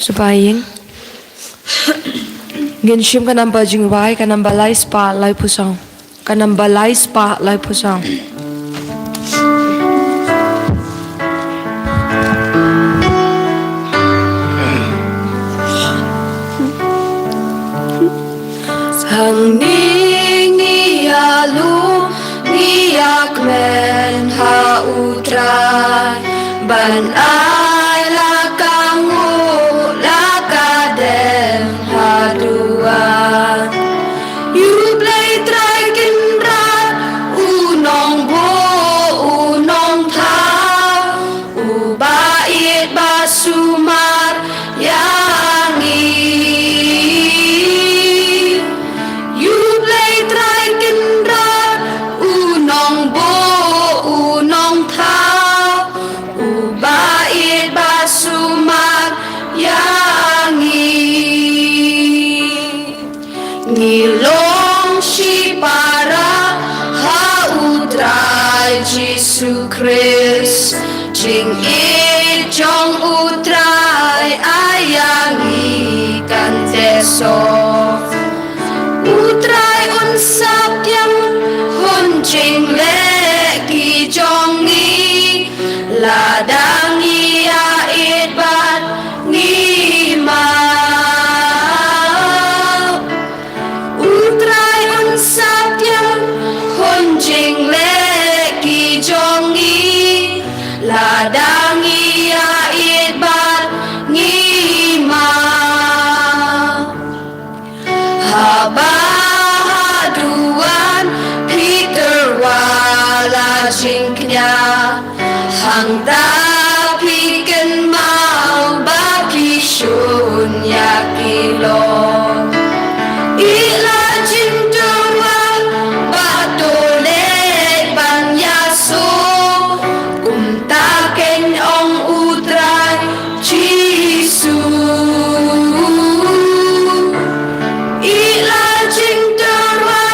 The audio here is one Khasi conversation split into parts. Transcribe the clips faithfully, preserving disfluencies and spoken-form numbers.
Shaba ïing. Ngin shim ka namba jingrwai, ka namba lai spah laiphew saw. Ka namba lai spah laiphew saw. Hangne ngi ïa lum, ngi ïa kmen ha U Trai, ban ai la ka nguh la ka dem haduh. Ïa U Blei Trai Kynrad, U Nongbuh, U Nongthaw, Uba ïeit ba sumar ïa ngi. Ïa U Blei Trai Kynrad, U Nongbuh, U Nongthaw, Uba ïeit ba sumar ïa ngi. Ngi long shipara ha U Trai Jisu Khrist, jingïeit jong U Trai ai ïa ngi kan teh soh. U Trai un saphriang, un jingleh ki jong ngi, lada ngi ïa ïeit bad ngi map. U Trai un saphriang, un jingleh ki jong ngi, lada ngi ïa ïeit bad ngi map. Haba haduh phi tyrwa la jingkñia, hangta phi kynmaw ba phi shun ïa ki lok. Ïa la jingtyrwa bad to leit ban ïasuk, kumta keiñ ong U Trai Jisu. Ïa la jingtyrwa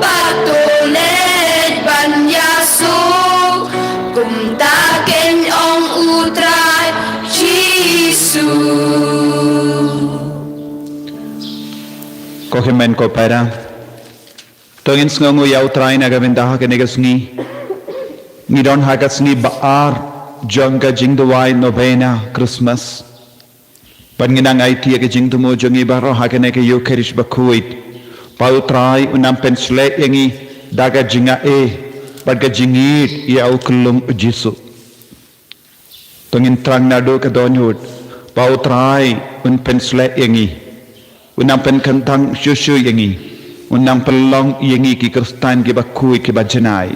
bad to leit ban ïasuk, kumta keiñ ong U Trai Jisu. Ko hynmen ko para, to ngin sngewnguh ïa U Trai na ka bynta ha kane ka sngi. Ngi don ha ka sngi ba ar jong ka jingduwai novena Christmas. Bad ngi nang aiti ïa ka jingthmu jong ngi baroh ha kane ka Eucharist bakhuid, ba U Trai un nang pynshlei ïa ngi da ka jingaiei bad ka jingïeit ïa u kyllum U Jisu. To ngin thrang naduh ka dohnud ba U Trai un pynshlei ïa ngi, un nang pynkyntang shuh shuh ïa ngi, un nang pynlong ïa ngi ki Khristan kiba khuid kiba janai.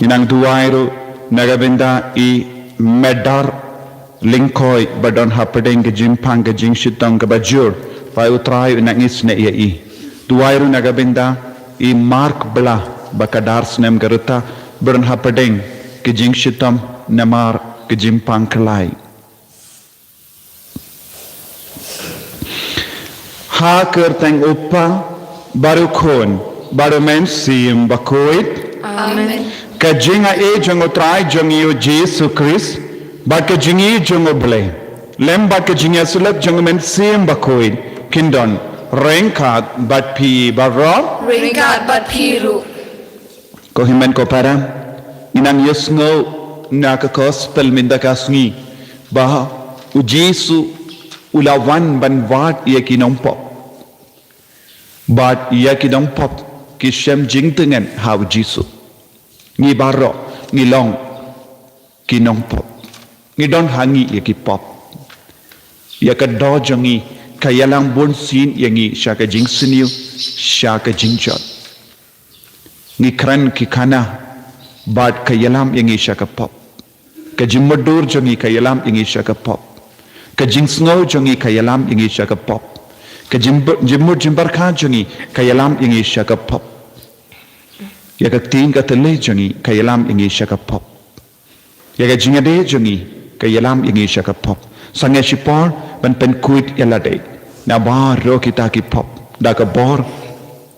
Ngi nang duwai ruh na ka bynta i Medar Lyngkhoi ba don hapdeng ka jingpang ka jingshitom kaba jur, ba U Trai un nang isynei ïa i. Duwai ruh na ka bynta i Mark Blah ba ka dar snem ka rta, ba don hapdeng ka jingshitom namar ka jingpang khlai. Ha ka kyrteng U Kpa bad U Khun bad U Mynsiem Bakhuid. Amen. Ka jingaiei jong U Trai jong ngi U Jisu Khrist, bad ka jingïeit jong U Blei, lem bad ka jingïasyllok jong U Mynsiem Bakhuid, kin don ryngkat bad phi baroh. Ryngkat bad phi ruh. Ko hynmen ko para, ngi nang ïohsngew na ka gospel mynta ka sngi ba U Jisu u la wan ban wad ïa ki nongpop. Bad ïa ki nongpop ki shem jingtngen ha U Jisu. Ngi baroh ngi long ki nongpop. Ngi don ha ngi ïa ki pop. Ïa ka doh jong ngi ka ïalam bunsien ïa ngi sha ka jingsniew, sha ka jingjot. Ngi kren ki khana bad ka ïalam ïa ngi sha ka pop. Ka jingmutdur jong ngi ka ïalam ïa ngi sha ka pop. Ka jingsngew jong ngi ka ïalam ïa ngi sha ka pop. Ka jingmut jingmut jingbarka jong ngi ka ïalam ïa ngi sha ka pop. Ïa ka ktien ka thylliej jong ngi ka ïalam ïa ngi sha ka pop. Ïa ka jingïadei jong ngi ka ïalam ïa ngi sha ka pop. Sangeh shipor ban pynkhuid ïa lade na baroh kita ki pop da ka bor,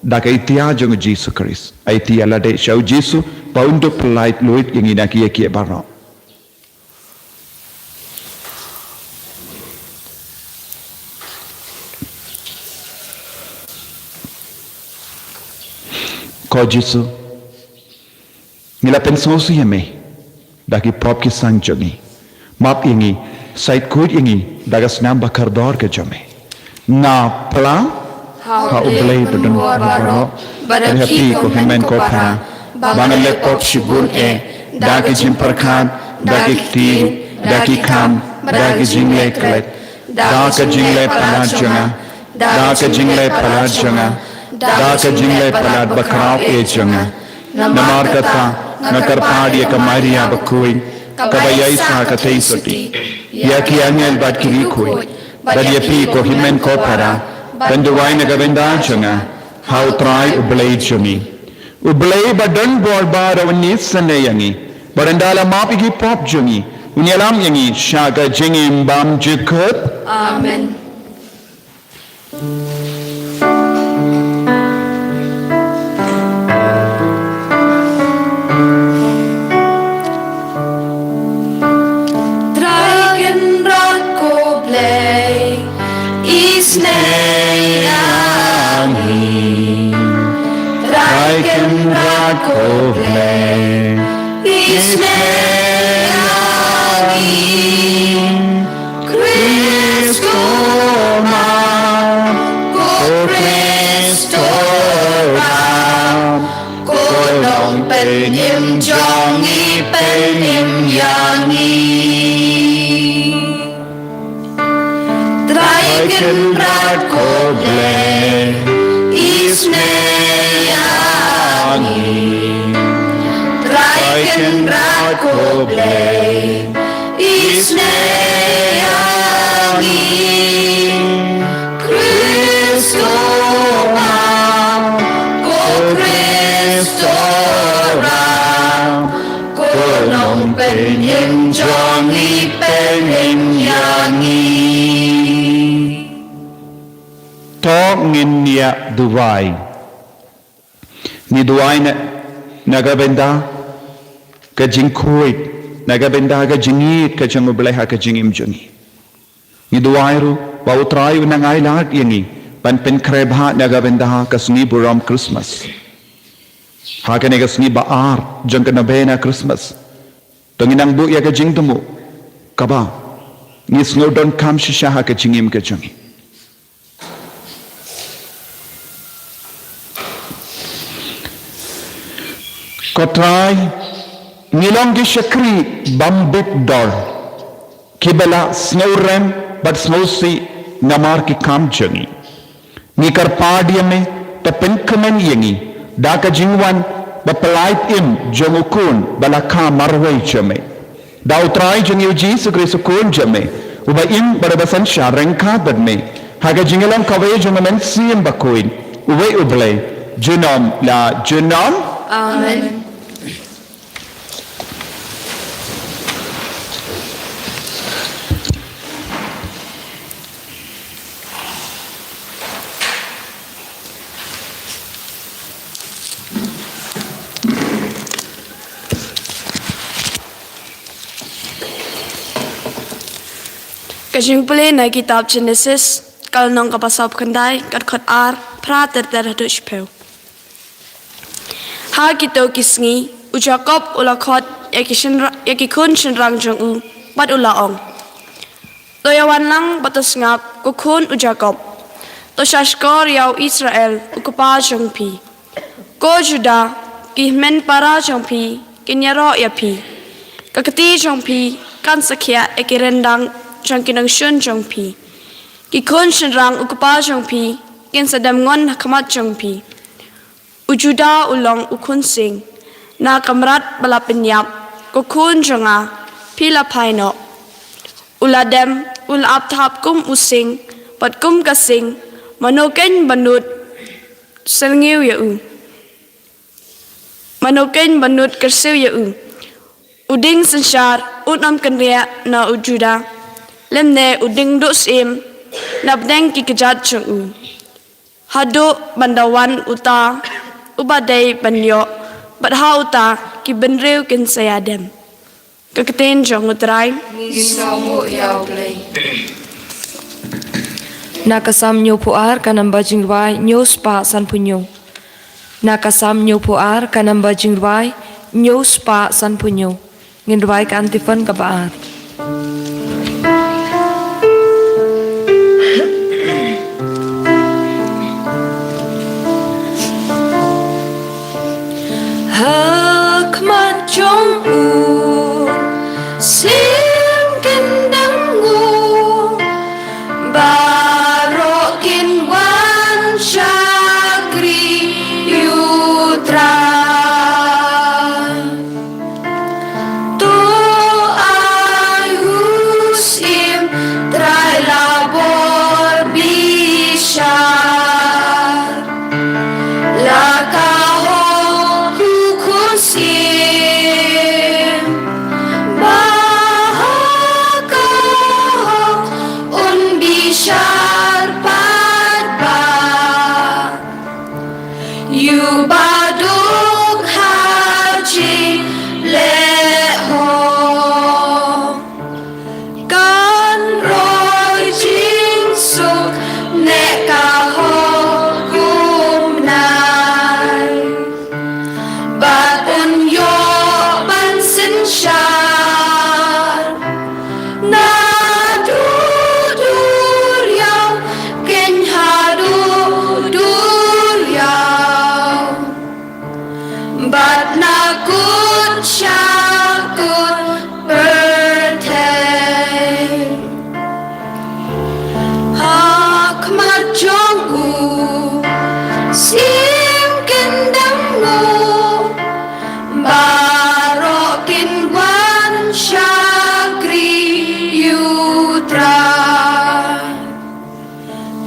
da ka itiar jong U Jisu Khrist. Aiti ïa lade sha U Jisu ba un dup pyllait luid ïa ngi na kiei kiei baroh. Ko Jisu, ngi la pynsngewsih ïa me da ki pop ki sang jong ngi. Map ïa ngi, sa ïeit khuid ïa ngi da ka snam ba kordor ka jong me. Nga pla ha U Blei badonbor baroh, bad ha phi ko hynmen ko para, ba nga leh pop shibun eh, da ka jingpyrkhat, da ki ktien, da ki kam, da ki jingleh klet, da ka jingleh palat jong nga, da ka jingleh palat jong nga, da ka jingleh palat bakhraw eh jong nga. Namar kata nga kyrpad ïa ka Maria bakhuid, kaba ïaishah katei sotti, ïa ki angel bad ki riewkhuid, bad ïa phi ko hynmen ko para, ban duwai na ka bynta jong nga ha U Trai U Blei jong ngi. U Blei badonbor baroh un isynei ïa ngi, bad un da la map ïa ki pop jong ngi, un ïalam ïa ngi sha ka jingim bymjukut. Amen. Trai Kynrad ko Blei, isynei ïa ngi. Trai Kynrad ko Blei, isynei ïa ngi. Khrist u Mawlam, ko Khrist u Ram, ko Nongpynim jong ngi, pynim ïa ngi. Trai Kynrad ko Blei, isynei ïa ngi. Trai Kynrad ko Blei, isynei ïa ngi. Khrist u Mawlam, ko Khrist u Ram, ko Nongpynim jong ngi, pynim ïa ngi. To ngin ïa duwai. Ngi duwai na, na ka bynta ka jingkhuid, na ka bynta ka jingïeit ka jong U Blei ha ka jingim jong ngi. Ngi duwai ruh ba U Trai un nang ailad ïa ngi ban pynkhreh bha na ka bynta ka sngi burom Christmas. Ha kane ka sngi ba ar jong ka novena Christmas, to ngin nang buh ïa ka jingthmu kaba ngi sngewdonkam shisha ha ka jingim ka jong ngi. Ko Trai, ngi long ki shakri bym bit dor, kiba la sngewrem bad sngewsih namar ki kam jong ngi. Ngi kyrpad ïa me, to pynkmen ïa ngi da ka jingwan ba pyllait im jong U Khun ba la kha marwei jong me. Da U Trai jong ngi U Jisu Khrist U Khun jong me, uba im bad uba synshar ryngkat bad me ha ka jingïalong kawei jong U Mynsiem Bakhuid, uwei U Blei, junom la junom. Amen. Ka jingpule na kitab Genesis, ka lynnong kaba sawphew khyndai, ka dkhot ar, phra ter ter haduh shiphew. Ha kito ki sngi, u Jakob u la khot ïa ki shynra-, ïa ki khun shynrang jong u, bad u la ong: To ïa wan lang bad to sngap, ko khun u Jakob. To shahshkor ïa u Israel, u kpa jong phi. Ko Juda, ki hynmen para jong phi kin ïaroh ïa phi. Ka kti jong phi kan sa khiah ïa ki ryndang jong ki nongshun jong phi. Ki khun shynrang u kpa jong phi kin sa dem ngon ha khmat jong phi. U Juda u long u khun sing. Na ka mrad ba la pynïap, ko khun jong nga, phi la phai noh. U la dem, u la ap thap kum u sing, bad kum ka sing, mano keiñ ba nud syrngiew ïa u? Mano keiñ ba nud kyrsiew ïa u? U dieng synshar un ym kynriah na u Juda, lymne u dieng duh syiem na pdeng ki kjat jong u. Haduh ban da wan uta uba dei ban ïoh, bad ha uta ki bynriew kin sa ïadem. Ka ktien jong U Trai. Ngi sngewnguh ïa U Blei. Na ka Salm hynñiewphew ar, ka namba jingrwai hynñiewspah sanphew hynñiew. Na ka Salm hynñiewphew ar, ka namba jingrwai hynñiewspah sanphew hynñiew. Ngin rwai ka antiphon kaba ar. Ha khmat jong u siem kin dem nguh, baroh kin wan shakri ïa u Trai. To ai u Syiem Trai la bor bishar, la ka hok u Khun Syiem, ba ha ka hok un bishar paidbah. Ïa u baduk ha jingleh hok, kan roi jingsuk ne ka hok kumne. Bad un ïoh ban synshar naduh duriaw keiñ haduh duriaw, bad na kut sha kut pyrthei. Ha khmat jong u siem kin dem nguh, baroh kin wan shakri ïa u Trai.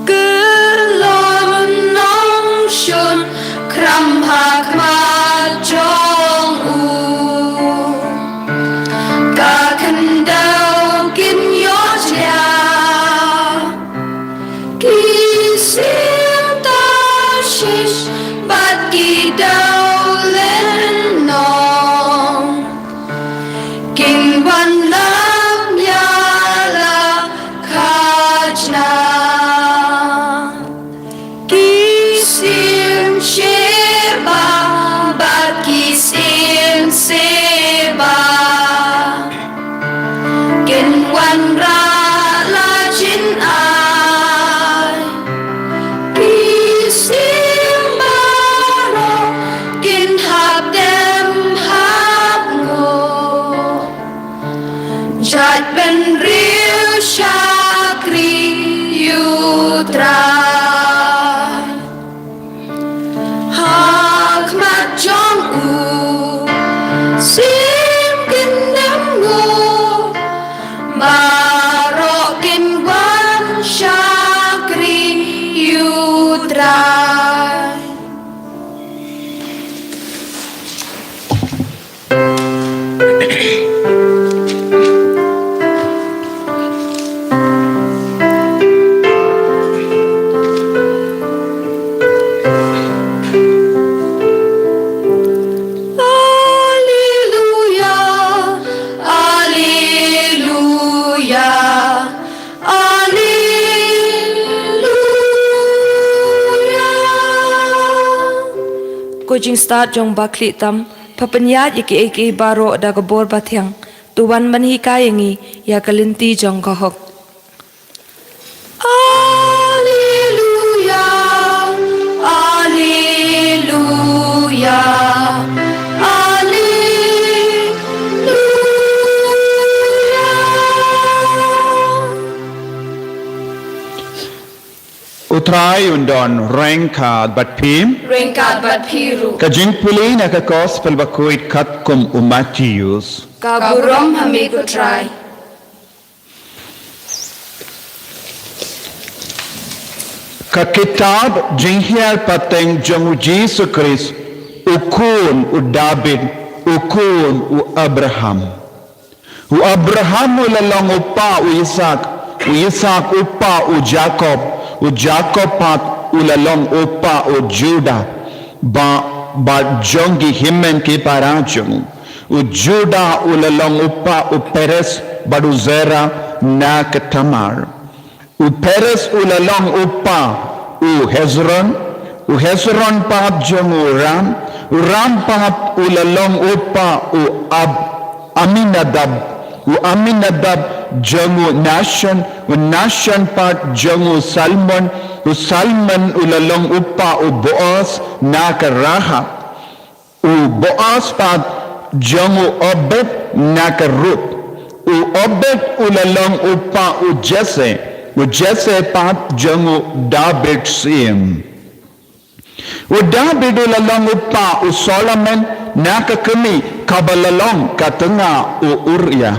Kyllon nongshun khram ha khmat jong u, ka khyndew kin ïoh jia. Ki Syiem Tarshish bad ki dew lynnong kin wan lam ïa la khajna. Ki Syiem Sheba bad ki Syiem Seba kin wanrah la jingai. Ki Syiem baroh kin hap dem hap nguh, jait bynriew shakri ïa u Trai. Ha khmat jong u siem kin dem nguh, baroh kin wan shakri ïa u Trai. Alleluia, alleluia, alleluia. Ko jingstad jong u bakhlieh tam, pynïaid ïa kiei kiei baroh da ka bor bathiang. To wan ban hikai ïa ngi ïa ka lynti jong ka hok. Alleluia, alleluia, alleluia. U Trai un don ryngkat bad phi. Ryngkat bad phi ruh. Ka jingpule na ka Gospel bakhuid katkum u Mathaios. Ka burom ha me ko Trai. Ka kitab jinghiar pateng jong u Jisu Khrist, u khun u Dabid, u khun u Abraham. U Abraham u la long u pa u Isaak, u Isaak u pa u Jakob, u Jakob pat u la long u pa u Judah, ba, ba jong ki hynmen ki para jong u. U Judah u la long u pa u Perez bad u Zerah na ka Tamar. U Perez u la long u pa u Hezron, U Hesron pat jong u Ram, u Ram pat u la long u kpa u Ab-, Aminadab, u Aminadab jong u Nahshon, u Nahshon pat jong u Salmon, u Salmon u la long u kpa u Boas na ka Rahab. U Boas pat jong u Obed na ka Ruth. U Obed u la long u kpa u Jesse. U Jesse pat jong u David syiem. U David u la long u kpa u Solomon na ka kmie kaba la long ka tnga u Uriah.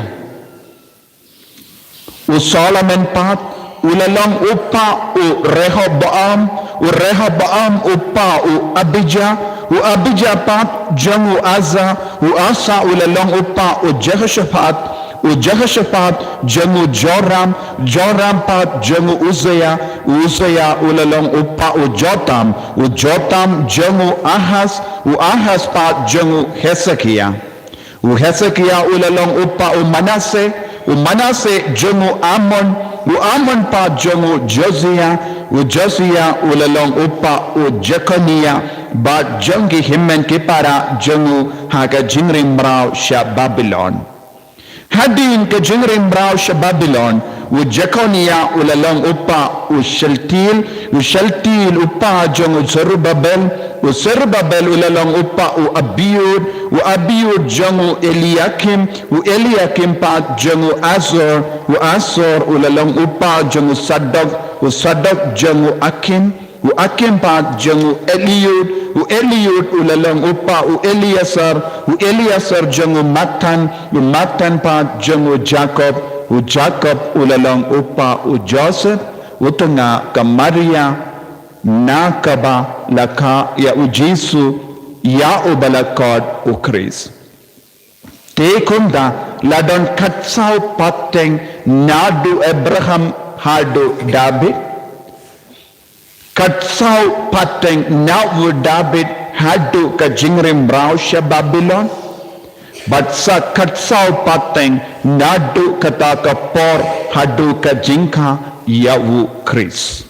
U Solomon pat u la long u kpa u Rehoboam, u Rehoboam u kpa u Abijah, u Abijah pat jong u Asa, u Asa u la long u kpa u Jehoshaphat, u Jehoshaphat jong u Joram, Joram pat jong u Uzziah, u Uzziah u la long u kpa u Jotham, u Jotham jong u Ahaz, u Ahaz pat jong u Hezekiah. U Hezekiah u la long u kpa u Manasseh, u Manasseh jong u Amon, u Amon pat jong u Josiah, u Josiah u la long u kpa u Jekoniah, bad jong ki hynmen ki para jong u ha ka jingrim mraw sha Babilon. Hadien ka jingrim mraw sha Babilon, u Jekoniah u la long u kpa u Sheltiel, u Sheltiel u kpa jong u Zerubbabel, u Zerubbabel u la long u kpa u Abiud, u Abiud jong u Eliakim, u Eliakim pat jong u Azor, u Azor u la long u kpa jong u Sadok, u Sadok jong u Akim, u Akim pat jong u Eliud, u Eliud u la long u kpa u Eliasar, u Eliasar jong u Mathan, u Mathan pat jong u Jakob, u Jakob u la long u kpa u Joseph, u tnga ka Maria, na kaba la kha ïa u Jisu, ïa uba la khot u Khrist. Te kumta la don khatsaw pateng naduh Abraham haduh David. Khatsaw pateng na u David haduh ka jingrim mraw sha Babilon. Bad sa khatsaw pateng naduh kata ka por haduh ka jingkha ïa u Khrist.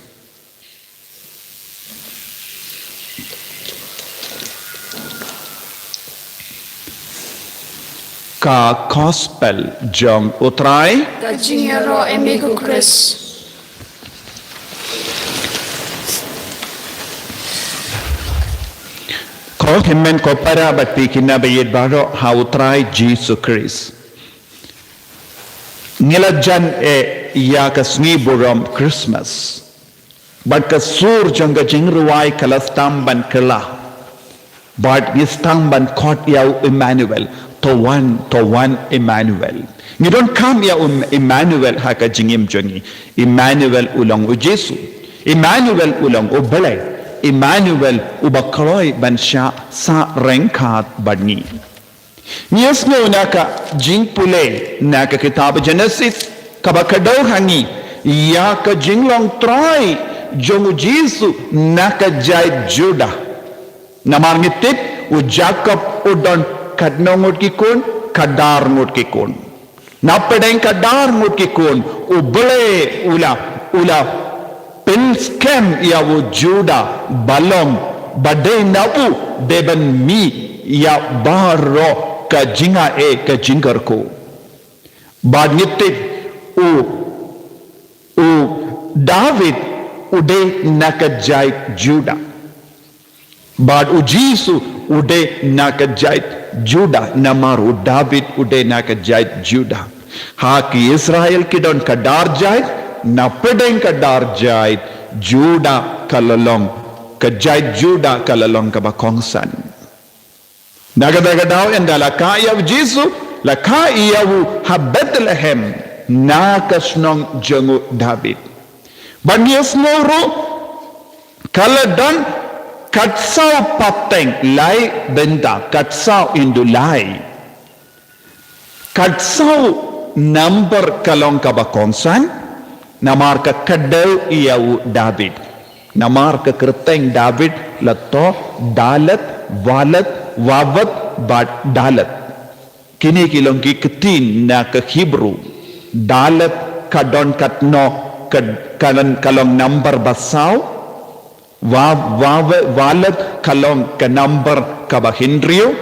Ka Gospel jong u Trai. Ka jingïaroh ïa u Khrist. Ko hynmen ko para bad phi ki naba ïeit baroh ha u Trai Jisu Khrist. Ngi la jan eh ïa ka sngi burom Christmas. Bad ka sur jong ka jingrwai ka la sdang ban kylla. Bad ngi sdang ban khot ïa u Emmanuel. To wan, to wan Emmanuel. Ngi donkam ïa u Emmanuel ha ka jingim jong ngi. Emmanuel u long u Jisu. Emmanuel u long u Blei. Emmanuel uba kloi ban shah sah ryngkat bad ngi. Ngi ïa sngew na ka jingpule na ka kitab Genesis kaba kdew ha ngi ïa ka jinglong trai jong u Jisu na ka jaid Judah. Namar ngi tip u Jakob u don katno ngut ki khun, kadar ngut ki khun. Na pdeng kadar ngut ki khun, u Blei u la, u la pynskhem ïa u Judah ba long, ba dei na u dei ban mih ïa baroh ka jingaiei ka jingkyrkhu. Bad ngi tip u, u David u dei na ka jaid Judah. Bad u Jisu u dei na ka jaid Judah, namar u David u dei na ka jaid Judah. Ha ki Israel ki don kadar jaid, na pdeng kadar jaid, Judah ka la long, ka jaid Judah ka la long kaba kongsan. Na kata ka daw ynda la kha ïa u Jisu, la kha ïa u ha Bethlehem, na ka shnong jong u David. Bad ngi ïa sngew ruh, ka la don khatsaw pateng lai bynta, khatsaw into lai. Khatsaw number ka long kaba kongsan, namar ka kdew ïa u David. Namar ka kyrteng David la toh Dalet, Valet, Vavet, bad Dalet. Kine ki long ki ktien na ka Hebrew. Dalet ka don katno, ka, ka long, ka long number ba saw. Wa, wa, wa, Waled ka long ka number kaba hynriew.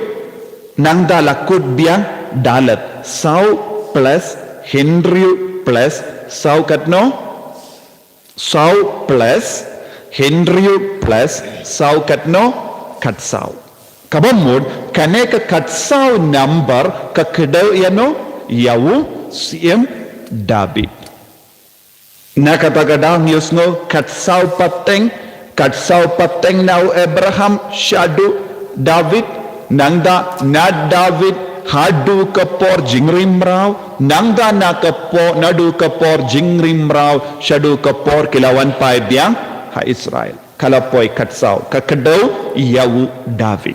Nangta la kut biang Daled. Saw plus hynriew plus saw katno? Saw plus hynriew plus saw katno? Katsaw. Kaba mut, kane ka katsaw number ka kdew ïa no? Ïa u Syiem David. Na kata ka daw ngi ïohsngew katsaw pateng, katsaw pateng na u Abraham shaduh David, nangta na David haduh ka por jingrim mraw, nangta na ka por, naduh ka por jingrim mraw shaduh ka por ki la wan phai biang ha Israel. Ka la poi katsaw, ka kdew ïa u David.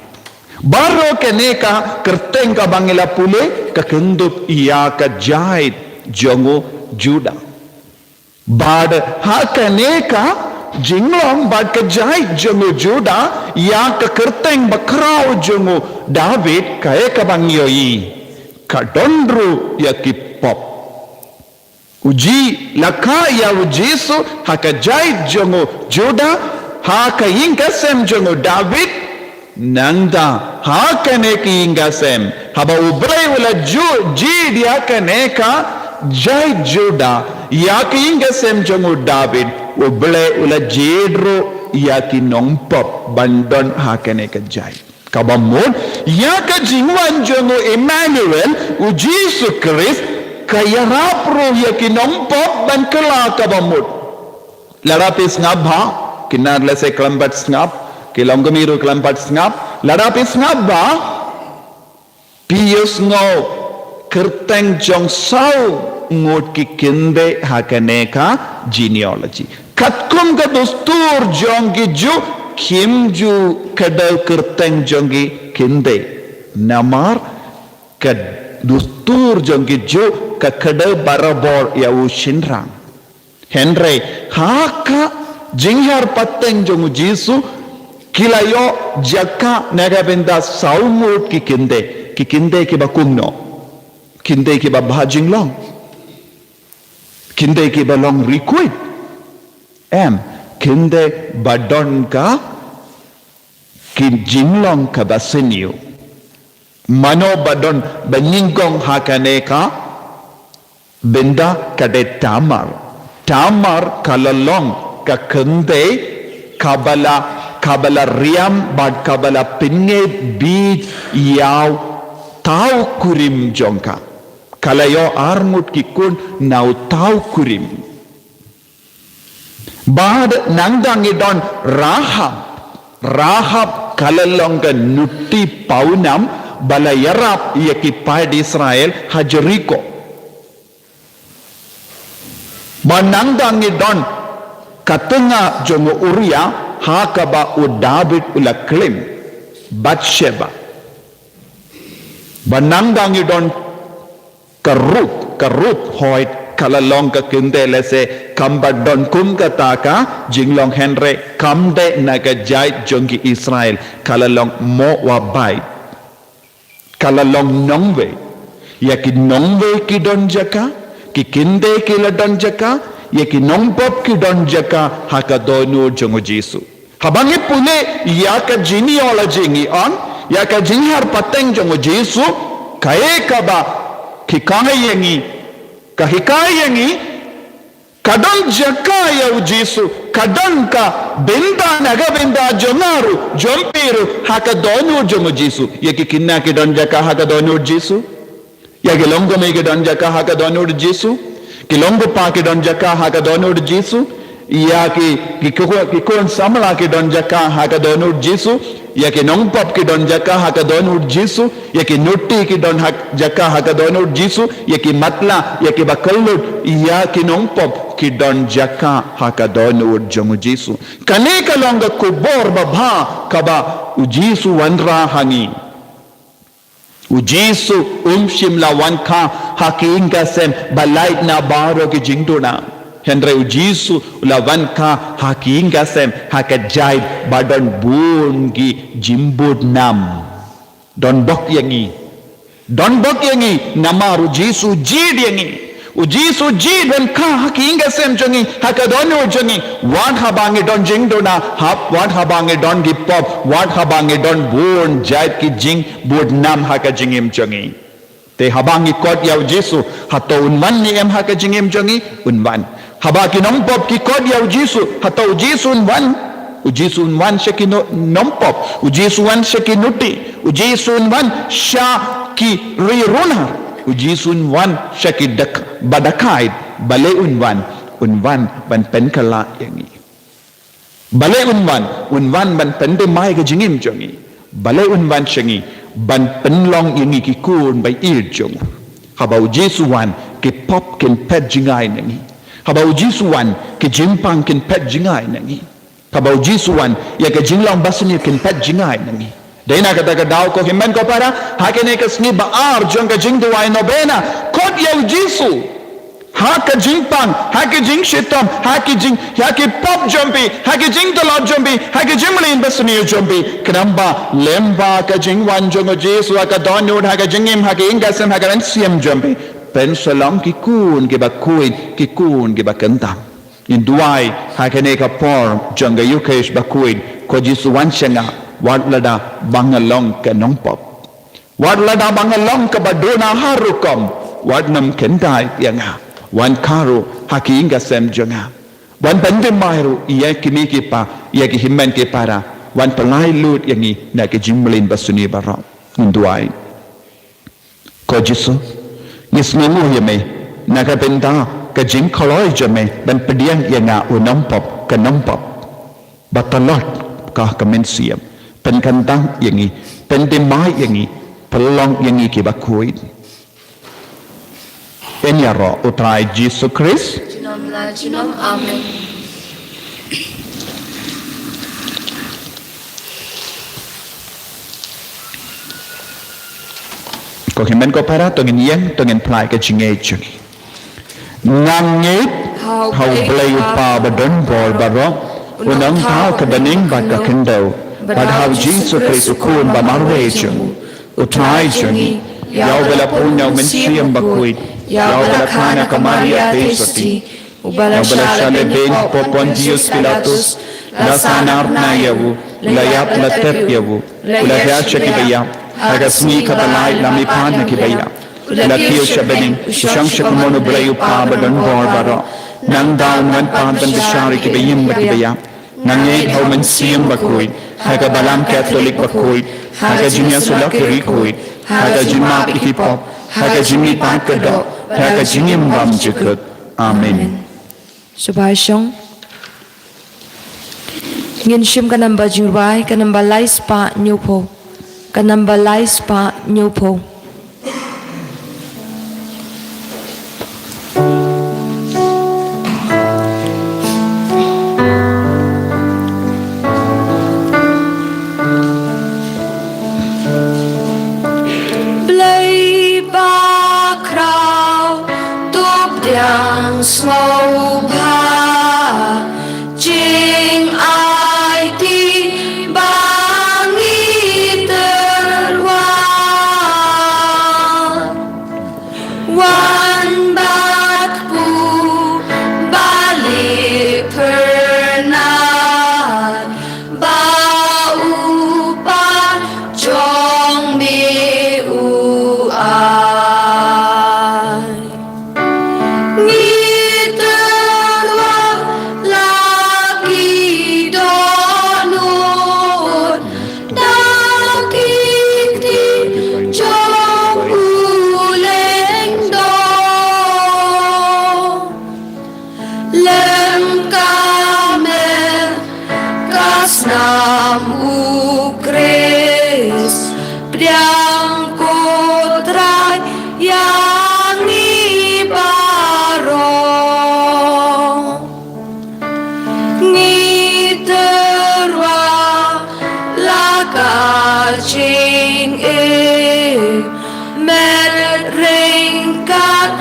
Baroh kane ka kyrteng kaba ngi la pule ka kyndup ïa ka jaid jong u Judah. Bad ha kane ka jinglong bad ka jaid jong u Judah ïa ka kyrteng bakhraw jong u David, kaei kaba ngi ïohi? Ka don ruh ïa ki pop. U Ji-, la kha ïa u Jisu ha ka jaid jong u Judah, ha ka ïing ka sem jong u David, nangta ha kane ka ïing ka sem, haba U Blei u la ju-, jied ïa kane ka jaid Judah, ïa ka ïing ka sem jong u David, U Blei u la jied ruh ïa ki nongpop ban don ha kane ka jaid. Kaba mut, ïa ka jingwan jong u Emmanuel, u Jisu Khrist, ka ïarap ruh ïa ki nongpop ban kylla kaba mut. Lada phi sngap bha, ki nar lehse khlem pat sngap, ki longkmie ruh khlem pat sngap, lada phi sngap bha, phi ïohsngew kyrteng jong saw ngut ki kynthei ha kane ka genealogy. Katkum ka dustur jong ki Jiw, kim ju kdew kyrteng jong ki kynthei. Namar ka dustur jong ki Jiw ka kdew barabor ïa u shynrang. Hynrei ha ka jinghiar pateng jong u Jisu, ki la ïoh jaka na ka bynta saw ngut ki kynthei, ki kynthei kiba kumno? Kynthei kiba bha jinglong? Kynthei kiba long riewkhuid? Em, kynthei ba don ka ki jinglong kaba sniew. Mano ba don ba nyngkong ha kane ka bynta? Ka dei Tamar. Tamar ka la long ka kynthei kaba la, kaba la riam bad kaba la pynngeit bieit ïa u thaw kurim jong ka. Ka la ïoh ar ngut ki khun na u thaw kurim. Bad nangta ngi don Rahab. Rahab ka la long ka nuti pawnam ba la ïarap ïa ki paid Israel ha Jeriko. Bad nangta ngi don ka tnga jong u Uria ha kaba u David u la klim, Bathsheba. Bad nangta ngi don ka Ruth, ka Ruth, hooid ka la long ka kynthei lehse kam pat don kum kata ka jinglong, hynrei kam dei na ka jaid jong ki Israel, ka la long Moabite. Ka la long nongwei. Ïa ki nongwei ki don jaka, ki kynthei ki la don jaka, ïa ki nongpop ki don jaka ha ka dohnud jong u Jisu. Haba ngi pule ïa ka genealogy ngi ong, ïa ka jinghiar pateng jong u Jisu, kaei kaba hikai ïa ngi, ka hikai ïa ngi, ka don jaka ïa u Jisu, ka don ka bynta na ka bynta jong nga ruh, jong phi ruh, ha ka dohnud jong u Jisu. Ïa ki khynnah ki don jaka ha ka dohnud Jisu. Ïa ki longkmie ki don jaka ha ka dohnud Jisu. Ki longkpa ki don jaka ha ka dohnud Jisu. Ïa ki, ki, ki, ki khun samla ki don jaka ha ka dohnud Jisu. Ïa ki nongpop ki don jaka ha ka dohnud Jisu. Ïa ki nuti ki don ha, jaka ha ka dohnud Jisu. Ïa ki matlah, ïa ki ba kyllut, ïa ki nongpop ki don jaka ha ka dohnud jong u Jisu. Kane ka long ka khubor babha kaba u Jisu wanrah ha ngi. U Jisu um shym la wan kha ha ki ïing ki sem ba lait na baroh ki jingduna. Hynrei u Jisu u la wan kha ha ki ïing ki sem, ha ka jaid ba don bun ki jingbud nam. Don bok ïa ngi. Don bok ïa ngi namar u Jisu jied ïa ngi. U Jisu u jied ban kha ha ki ïing ki sem jong ngi, ha ka dohnud jong ngi. Wat haba ngi don jingduna, hap, wat haba ngi don ki pop, wat haba ngi don bun jait ki jingbud nam ha ka jingim jong ngi. Te haba ngi khot ïa u Jisu, hato un wan ne em ha ka jingim jong ngi? Un wan. Haba ki nongpop ki khot ïa u Jisu, hato u Jisu un wan? U Jisu un wan sha ki no-, nongpop. U Jisu un wan sha ki nuti. U Jisu un wan sha ki ri runar. U Jisu un wan sha ki dak-, ba dakhaid. Balei un wan? Un wan ban pynkylla ïa ngi. Balei un wan? Un wan ban pyndem ïa ka jingim jong ngi. Balei un wan sha ngi? Ban pynlong ïa ngi ki khun ba ïeit jong u. Haba u Jisu u wan, ki pop kin phet jngai na ngi. Haba u Jisu u wan, ki jingpang kin phet jngai na ngi. Haba u Jisu u wan, ïa ka jinglong basniew kin phet jngai na ngi. Dei na kata ka daw, ko hynmen ko para, ha kane ka sngi ba ar jong ka jingduwai novena, khot ïa u Jisu. Ha ka jingpang, ha ka jingshitom, ha ka jing, ha ki pop jong phi, ha ka jingtlot jong phi, ha ka jingmlien basniew jong phi. Khnang ba lyngba ka jingwan jong u Jisu ha ka dohnud, ha ka jingim, ha ka ïing ka sem, ha ka mynsiem jong phi, phin sa long ki khun kiba khuid, ki khun kiba kyntang. Ngin duwai ha kane ka por jong ka Eucharist bakhuid, ko Jisu wan sha nga, wat lada ba nga long ka nongpop. Wat lada ba nga long kaba duna ha rukom, wat nym kyntait ïa nga. Wan kha ruh ha ki ïing ka sem jong nga. Wan pyndem ruh ïa ki kmie ki kpa, ïa ki hynmen ki para. Wan pynlait lut ïa ngi na ki jingmlien basniew baroh. Ngin duwai. Ko Jisu, ngi sngewnguh ïa me na ka bynta ka jingkloi jong me ban pdiang ïa nga u nongpop, ka nongpop ba tlot ka ha ka mynsiem. Pynkyntang ïa ngi, pyndem ïa ngi, pynlong ïa ngi kiba khuid. Yn ïaroh u Trai Jisu Khrist. Junom la junom. Amen. Ko hynmen ko para, to ngin ïeng, to ngin pynlait ka jingngeit jong ngi. Nga ngeit ha u Blei u Kpa badonbor baroh, u nongthaw ka bneng bad ka khyndew, bad ha u Jisu Khrist u Khun ba marwei jong u, u Trai jong ngi, ïa uba la pun na u Mynsiem Bakhuid, ïa uba la kha na ka Maria Theisotti, uba la shah lehbeiñ hapoh Pontius Pilatus, la sahnarphna ïa u, la ïap la tep ïa u, u la hiar sha kiba ïap, ha ka sngi kaba lai la mihpat na kiba ïap, u la kiew sha bneng, u shong sha kynmun u Blei u Kpa badonbor baroh. Nangta un wan pat ban bishar ïa kiba im bad kiba ïap. Nga ngeit ha u Mynsiem Bakhuid, ha ka Balang Katholik bakhuid, ha ka jingïasyllok ïa ki riewkhuid, ha ka jingmap ïa ki pop, ha ka jingmihpat ka doh, ha ka jingim bymjukut. Amen. Sngewbha shong. Ngin shim ka namba jingrwai, ka namba lai spah hynñiewphew. Ka namba lai spah hynñiewphew. Blei bakhraw, to pdiang sngewbha, jingaiti ba ngi tyrwa. Wan bad u Blei pyrnai, ba u Kpa jong me u ai. Ngi tyrwa la ki dohnud, da ki kti jong u lyngdoh. Lem ka mel ka snam u Khrist, pdiang ko Trai ïa ngi baroh. Ngi tyrwa la ka jingim, met ryngkat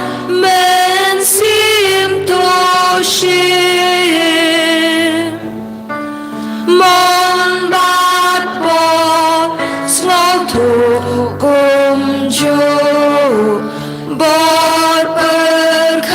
mynsiem to shim. Mon bad bor sngewthuh kumjuh, bor pyrkhat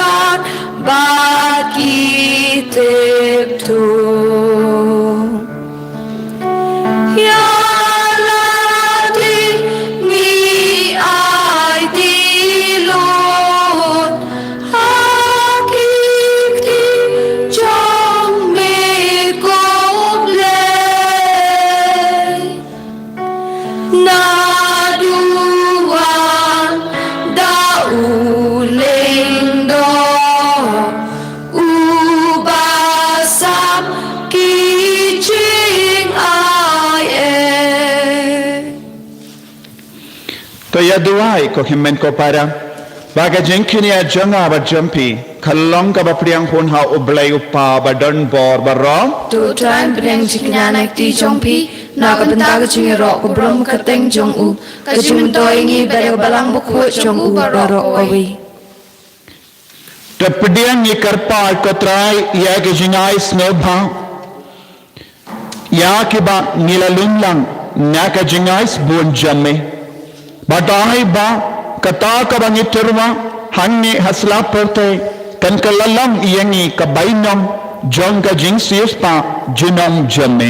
Naduh wan da u lyngdoh, uba sam ki jingai eh. To ïa duwai ko hynmen ko para, ba ka jingkñia jong nga bad jong phi kan long kaba pdiang hun ha U Blei U Kpa ba don bor baroh. To U Trai un pdiang jingkñia na kti jong phi na ka bynta ka jingïaroh ka burom ka kyrteng jong u, ka jingmyntoi ïa ngi bad ïa ka balang bakhuid jong u baroh kawei. To pdiang ngi kyrpad ko Trai ïa ka jingai sngewbha ïa kiba ngi la lum lang na ka jingai sbun jong me. Bad ai ba kata kaba ngi tyrwa hangne ha sla pyrthei kan kylla long ïa ngi ka bainong jong ka jingsiewspah junom jong me.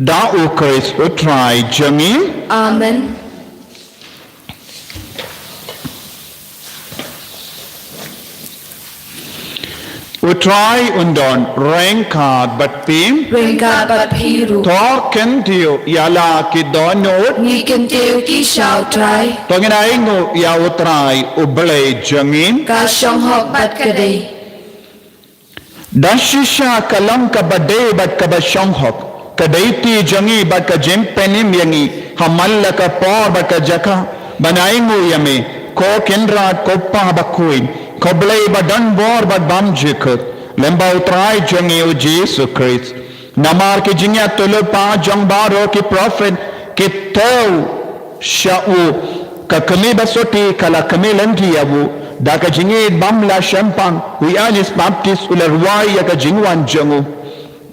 Da U Khrist U Trai jong ngi. Amen. U Trai un don ryngkat bad phi. Ryngkat bad phi ruh. To kyntiew ïa la ki dohnud. Ngi kyntiew ki sha U Trai. To ngin ainguh ïa U Trai U Blei jong ngi. Ka shong hok bad ka dei. Da shisha ka long kaba dei bad kaba shong hok, ka dei ti jong ngi bad ka jingpynim ïa ngi, ha man la ka por bad ka jaka, ban ainguh ïa me, ko Kynrad, ko Pa bakhuid, ko Blei ba don bor bad bymjukut, lem bad U Trai jong ngi U Jisu Khrist. Namar ki jingïathuhlypa jong baroh ki prophet ki thew sha u, ka kmie ba sotti ka la kmie lynti ïa u, da ka jingïeit bym lah shemphang u Ïoannis Baptist u la rwai ïa ka jingwan jong u,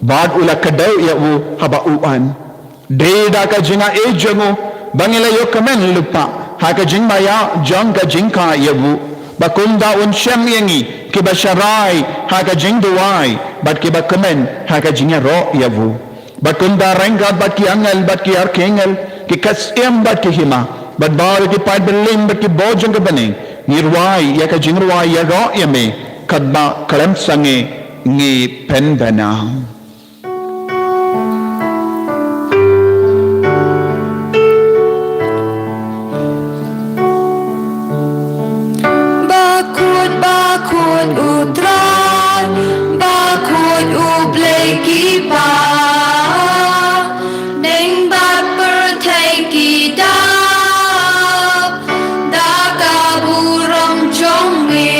bad u la kdew ïa u haba u wan. Dei da ka jingaiei jong u ba ngi la ïoh kmen lypa ha ka jingmaïa jong ka jingkha ïa u, ba kumta un shem ïa ngi kiba sharai ha ka jingduwai bad kiba kmen ha ka jingïaroh ïa u. Bad kumta ryngkat bad ki angel bad ki archangel, ki ksiem bad ki hima, bad baroh ki paid bymman bad ki bor jong ka bneng, ngi rwai ïa ka jingrwai ïaroh ïa me, katba khlem sangeh ngi pynbna. Bakhuid, bakhuid U Trai, bakhuid U Blei ki Pa, ding bad pyrthei ki dap da ka burom jong me.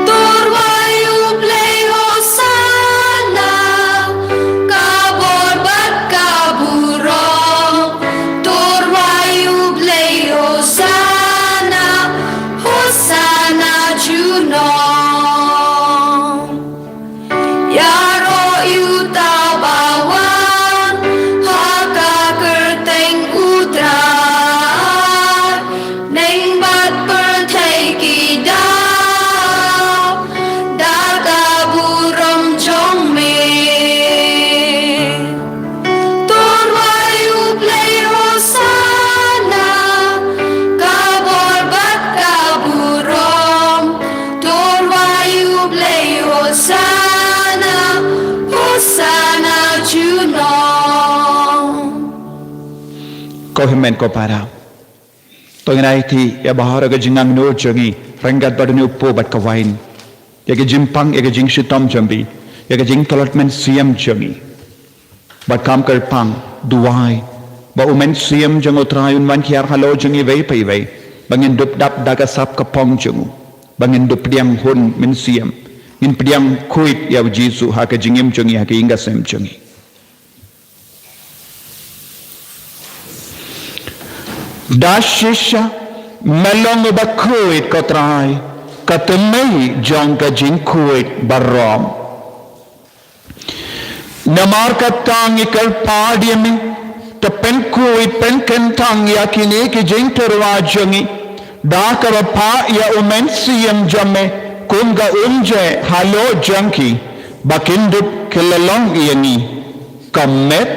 To rwai U Blei Hosana, ka bor bad ka burom. To rwai U Blei Hosana, Hosana junom. Ïaroh ïa uta uba wan ha ka kyrteng U Trai. Ding bad pyrthei ki dap da ka burom jong me. To rwai U Blei Hosana, ka bor bad ka burom. To rwai U Blei Hosana, Hosana junom. Ko hynmen ko para, to ngin aiti ïa baroh ka jingangnud jong ngi ryngkat bad une u kpu bad ka wain, ïa ka jingpang, ïa ka jingshitom jong phi, ïa ka jingtlot mynsiem jong ngi. Bad kam kyrpang, duwai ba u Mynsiem jong U Trai un wan hiar halor jong ngi iwei pa iwei, ba ngin dup dap da ka sap ka phong jong u, ba ngin dup pdiang hun mynsiem, ngin pdiang khuid ïa U Jisu ha ka jingim jong ngi, ha ka ïing ka sem jong ngi. Da shisha me long uba khuid ko Trai, ka tnat jong ka jingkhuid baroh. Namar kata ngi kyrpad ïa me, to pynkhuid pynkyntang ïa kine ki jingtyrwa jong ngi da kaba phah ïa u Mynsiem jong me kum ka umjai halor jong ki, ba kin dup ki la long ïa ngi ka met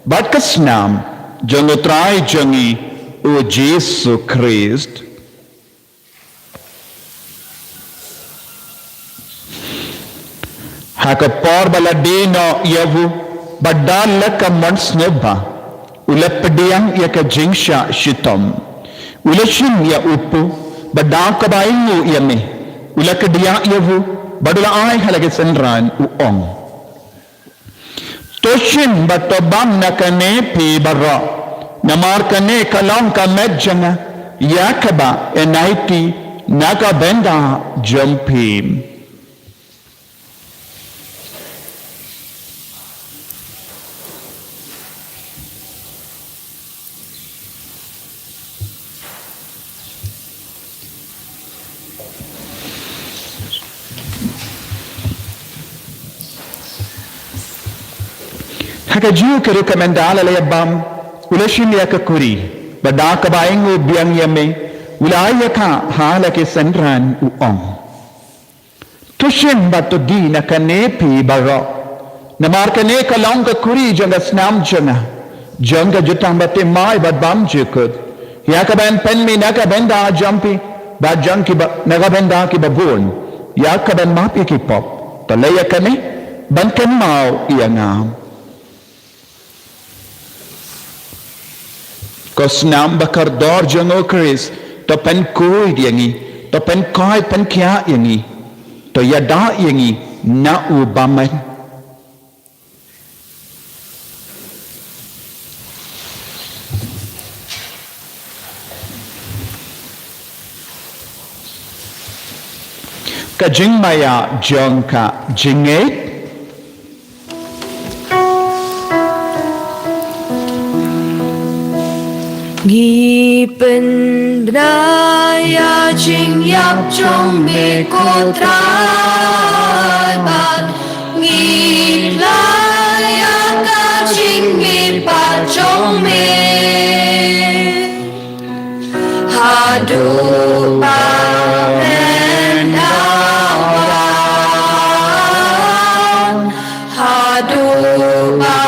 bad ka snam jong U Trai jong ngi U Jisu Khrist. Ha ka por ba la die noh ïa u, bad da leh ka mon sngewbha, U la pdiang ïa ka jingshah shitom. U la shim ïa u pu, bad da kaba ainguh ïa me, u la kdiah ïa u, bad u la ai ha la ki synran, u ong: To shim bad to bam na kane phi baroh, namar kane ka long ka met jong nga, ïa kaba yn aiti na ka bynta jong phi. Ha ka jingïakynduh ka mynta la ïa bam, u la shim ïa ka kuri, bad da kaba ainguh biang ïa me, u la ai ïa ka ha la ki synran, u ong: To shim bad to die na kane phi baroh, namar kane ka long ka kuri jong ka snam jong nga, jong ka jutang bathymmai bad bymjukut, ïa kaban pynmih na ka bynta jong phi bad jong kiba, na ka bynta kiba bun, ïa kaban map ïa ki pop. To leh ïa kane ban kynmaw ïa nga. Ko snam ba kordor jong U Khrist, to pynkhuid ïa ngi, to pynkoit pynkhiah ïa ngi, to ïada ïa ngi na u bymman. Ka jingmaïa jong ka jingngeit. Ngi pynbna ïa jingïap jong me ko Trai, bad ngi la ïa ka jingmihpat jong me. Haduh ba men da wan, haduh ba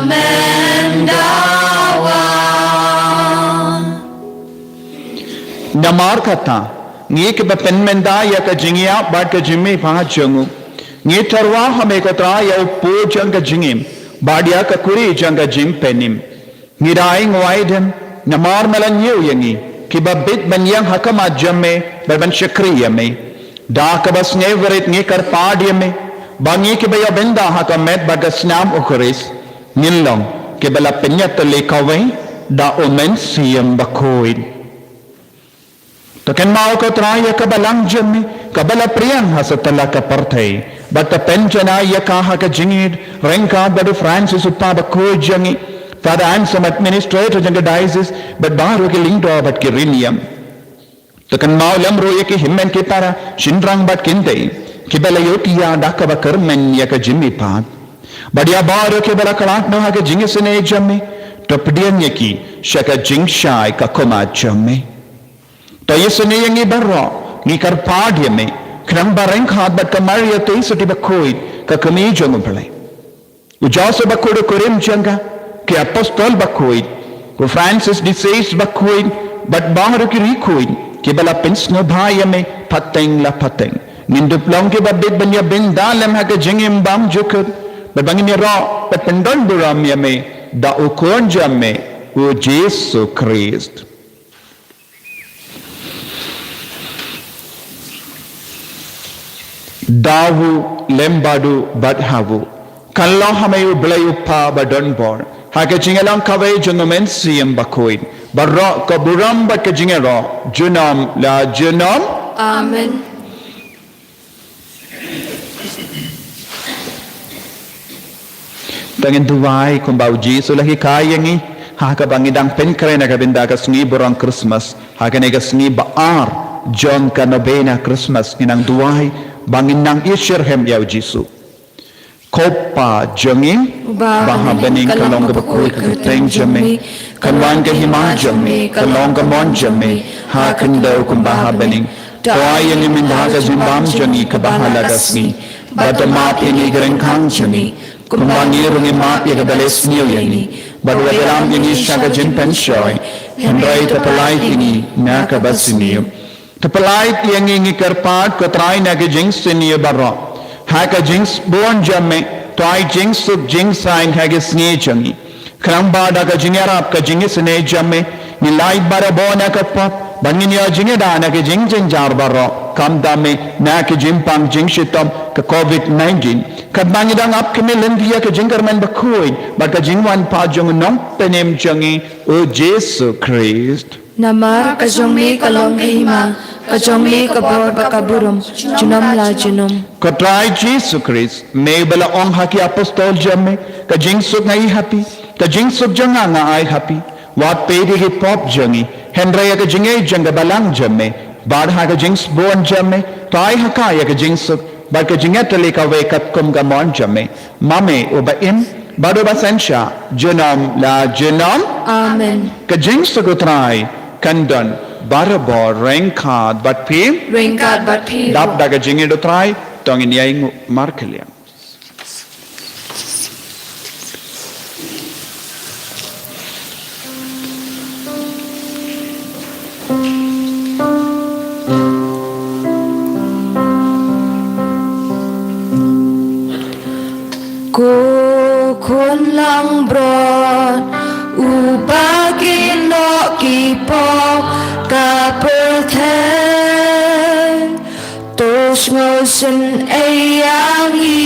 men da wan. Namar kata, ngi kiba pynmynta ïa ka jingïap bad ka jingmihpat jong u, ngi tyrwa ha me ko Trai ïa u pu jong ka jingim, bad ïa ka kuri jong ka jingpynim. Ngi da ai nguai dem, namar me la ñiew ïa ngi, kiba bit ban ïeng ha khmat jong me, bad ban shakri ïa me. Da kaba sngewrit ngi kyrpad ïa me, ba ngi kiba ïabynta ha ka met bad ka snam U Khrist, ngin long kiba la pynïatylli kawei da U Mynsiem Bakhuid. To kynmaw ko Trai ïa ka balang jong me, kaba la pdiang ha satlak ka pyrthei, bad to pynjanai ïa ka ha ka jingïeit ryngkat bad u Francis u Papa bakhuid jong ngi, Father Anselm, administrator jong ka diocese, bad baroh ki lyngdoh bad ki riewniam. To kynmaw lem ruh ïa ki hynmen ki para, shynrang bad kynthei, kiba la ïohi ïa da kaba kyrmen ïa ka jingmihpat. Bad ïa baroh kiba la khlad noh ha ka jingisynei jong me, to pdiang ïa ki sha ka jingshai ka khmat jong me. To ïasnoh ïa ngi baroh, ngi kyrpad ïa me, khnang ba ryngkat bad ka Maria Theisotti bakhuid, ka kmie jong U Blei, u Joseph bakhuid u kurim jong ka, ki apostol bakhuid, u Francis de Sales bakhuid, bad baroh ki riewkhuid kiba la pynsngewbha ïa me pateng la pateng, ngin dup long kiba bit ban ïabynta lem ha ka jingim bymjukut, bad ba ngin ïaroh bad pyndonburom ïa me da u Khun jong me, u Jisu Khrist. Da u, lem bad u, bad ha u, kan long ha me U Blei U Kpa badonbor, ha ka jingïalang kawei jong U Mynsiem Bakhuid, baroh ka burom bad ka jingïaroh junom la junom. Amen. To ngin duwai kumba U Jisu u la hikai ïa ngi, ha kaba ngi dang pynkhreh na ka bynta ka sngi burom Christmas, ha kane ka sngi ba ar jong ka novena Christmas, ngin nang duwai ba ngin nang ïashitrhem ïa U Jisu. Ko Kpa jong ngi uba ha bneng, ka long kaba khuid ka kyrteng jong me, kan wan ka hima jong me, kan long ka mon jong me ha khyndew kumba ha bneng. To ai ïa ngi mynta ka jingbam jong ngi kaba ha la ka sngi, bad to map ïa ngi ki ryngkang jong ngi, kumba ngi ruh ngi map ïa kiba la sniew ïa ngi, bad wat ïalam ïa ngi sha ka jingpynshoi, hynrei to pyllait ïa ngi na kaba sniew. To pyllait ïa ngi, ngi kyrpad ko Trai, na ka jingsniew baroh, ha ka jingbun jong me, to ai jingsuk jingsaiñ ha ka sngi jong ngi, Khnang ba da ka jingïarap ka jingisynei jong me, ngin lait barabor na ka pop, bad ngin ïoh jingïada na ki jingjynjar baroh, khamtam eh na ki jingpang jingshitom ka covid nineteen. Katba ngi dang ap khmih lynti ïa ka jingkyrmen bakhuid bad ka jingwan pat jong u Nongpynim jong ngi, u Jisu Khrist. Namar ka jong me ka long ka hima, ka jong me ka bor bad ka burom, junom la junom. Ko Trai Jisu Khrist, me ba la ong ha ki apostol jong me, ka jingsuk nga ai ha phi, ka jingsuk jong nga nga ai ha phi. Wat peit ïa ki pop jong ngi, hynrei ïa ka jingïeit jong ka balang jong me, bad ha ka jingsbun jong me, to ai ha ka ïa ka jingsuk bad ka jingïatylli kawei katkum ka mon jong me. Ma me uba im bad uba synshar junom la junom. Amen. Ka jingsuk u Trai kan don barabor ryngkat bad phi. Ryngkat bad phi. Dap da ka jingïeit u Trai, to ngin ïai nguh markylliang. Ko khun langbrot uba kynnoh ki pop ka pyrthei, to sngewsynei ïa ngi.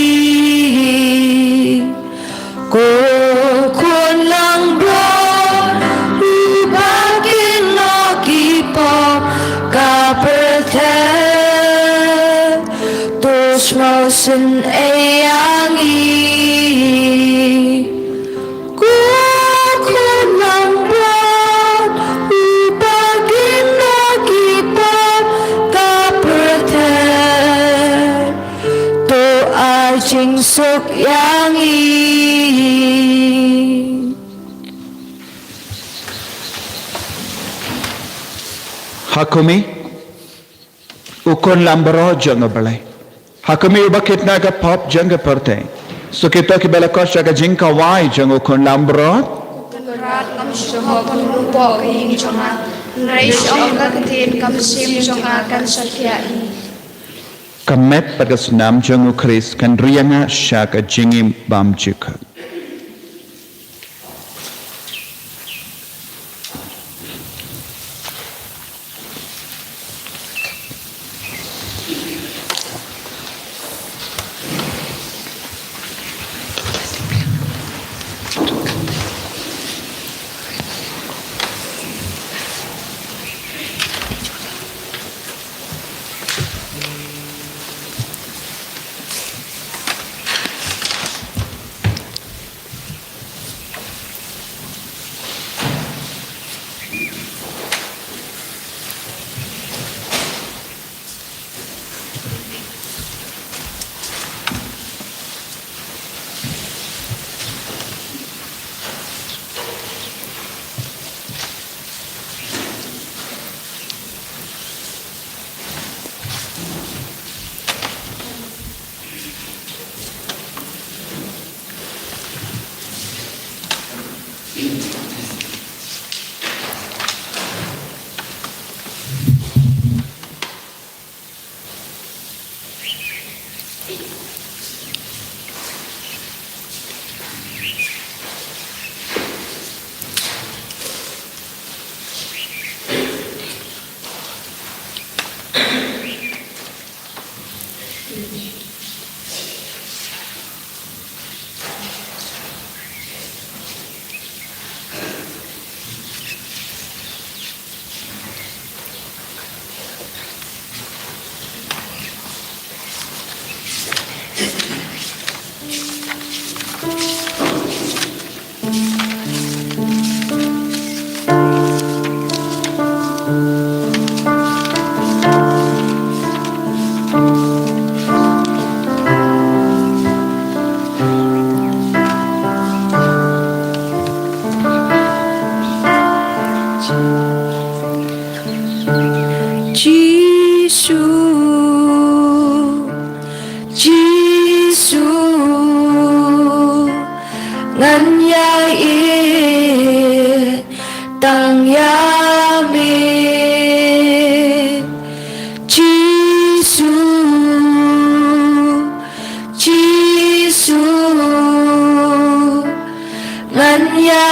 Ko khun langbrot uba kynnoh ki pop ka pyrthei, to sngewsynei ïa ngi. Ko khun langbrot uba kynnoh ki pop ka pyrthei, to ai jingsuk ïa ngi. Ha khmih u khun langbrot jong u Blei. Ha khmih uba kit na ka pop jong ka pyrthei. Suk ïa kito kiba la koit sha ka jingkawai jong u khun langbrot. Ko Trai, ngam shym hok ban rung hapoh ka ïing jong nga, hynrei shu ong ka ktien, ka mynsiem jong nga kan sa thiah hi. Ka met bad ka snam jong u Khrist kan ri ïa nga sha ka jingim bymjukut. Jisu, Jisu, ngan ïaieit tang ïa me. Jisu, Jisu, ngan ïa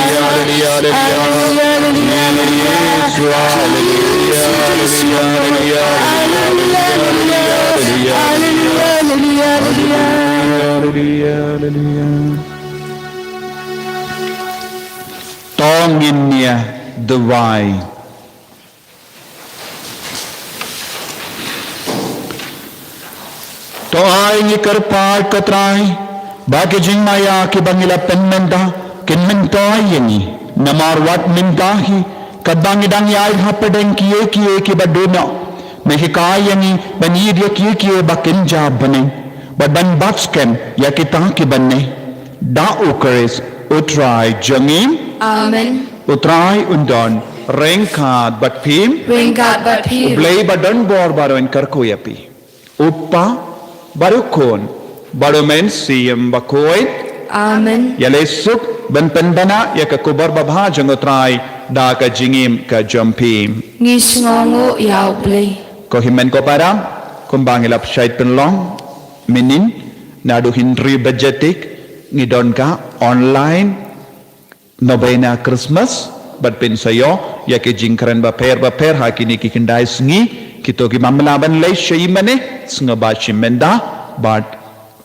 To ngin ïa duwai. To ai ngi kyrpad ko Trai ba ki jingmaïa kiba ngi la pynmynta kin myntoi ïa ngi. Namar wat mynta hi katba ngi dang ïaid hapdeng kiei kiei kiba duna, me hikai ïa ngi ban ïeit ïa kiei kiei ba kynja bneng bad ban bat skhem ïa kita kiba neh. Da U Khrist U Trai jong ngi. Amen. U Trai un don Ryngkat bad phi. Ryngkat bad phi. U Blei ba don bor baroh un kyrkhu ïa phi. U Kpa, bad u Khun, bad u Mynsiem Bakhuid. Amen. Ïaleh suk ban pynbna ïa ka khubor babha jong u Trai da ka jingim ka jong phi. Ngi sngewnguh ïa u Blei. Ko hynmen ko para, kumba ngi la pynshai pynlong mynhynnin, naduh hynriew baje tik ngi don ka online Novena Christmas, bad phin sa ïoh ïa ki jingkren bapher bapher ha kine ki khyndai sngi. Kito ki bym lah ban leit sha ïingmane, sngewbha shim bynta, bad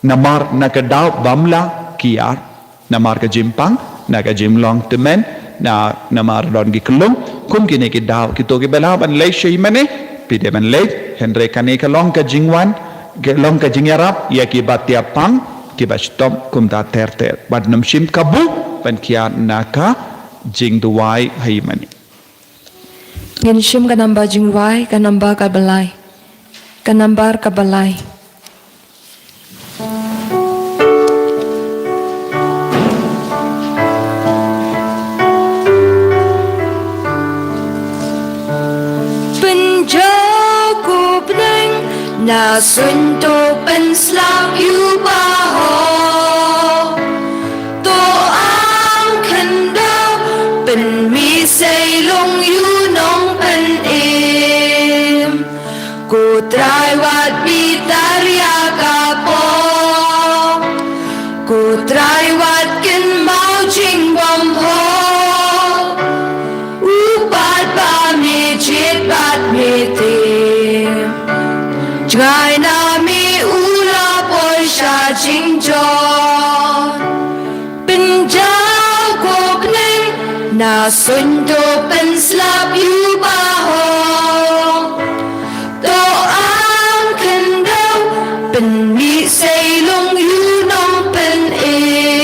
namar na ka daw bym lah kiar, namar ka jingpang, na ka jinglong tymmen, na namar don ki khyllung, kum kine ki daw, kito kiba lah ban leit sha ïingmane, phi dei ban leit, hynrei kane ka long ka jingwan, ka long ka jingïarap ïa kiba tiap pang, kiba shitom kumta ter ter. Bad nym shim kabu ban kiar na ka jingduwai ha ïingmane. Ngin shim ka nambar jingduwai, ka nambar kaba lai. Ka nambar kaba lai. Pynjaw ko bneng na suiñ, to pynslap ïa u Bahoh. To am khyndew, pynmih sei lung ïa u Nongpynim. Ko Trai wat bitar ïa ka pop. Ko Trai wat kynmaw jingbymhoh. U pat ba me jied bad me tip. Jngai na me u la poi sha jingjot. Pynjaw ko bneng na suiñ, to pynslap ïa u Bahoh. To am khyndew, pynmih sei lung ïa u Nongpynim.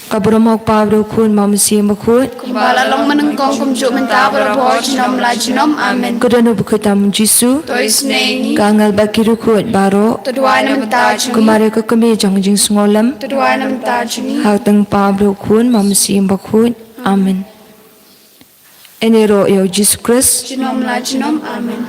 Ka burom ha u Kpa, bad u Khun, bad u Mynsiem Bakhuid. Kumba la long mynnyngkong, kumjuh mynta, barabor, junom la junom. Amen. Ka dohnud bakhuid tam u Jisu. To isynei ïa ngi. Ka angel bad ki riewkhuid baroh. To duwai na ka bynta jong ngi. Ka Maria ka kmie jong ka jingsngewlem. To duwai na ka bynta jong ngi. Ha ka kyrteng u Kpa, bad u Khun, bad u Mynsiem Bakhuid. Amen. Amen. Ïaroh ïa u Jisu Khrist. Junom la junom. Amen.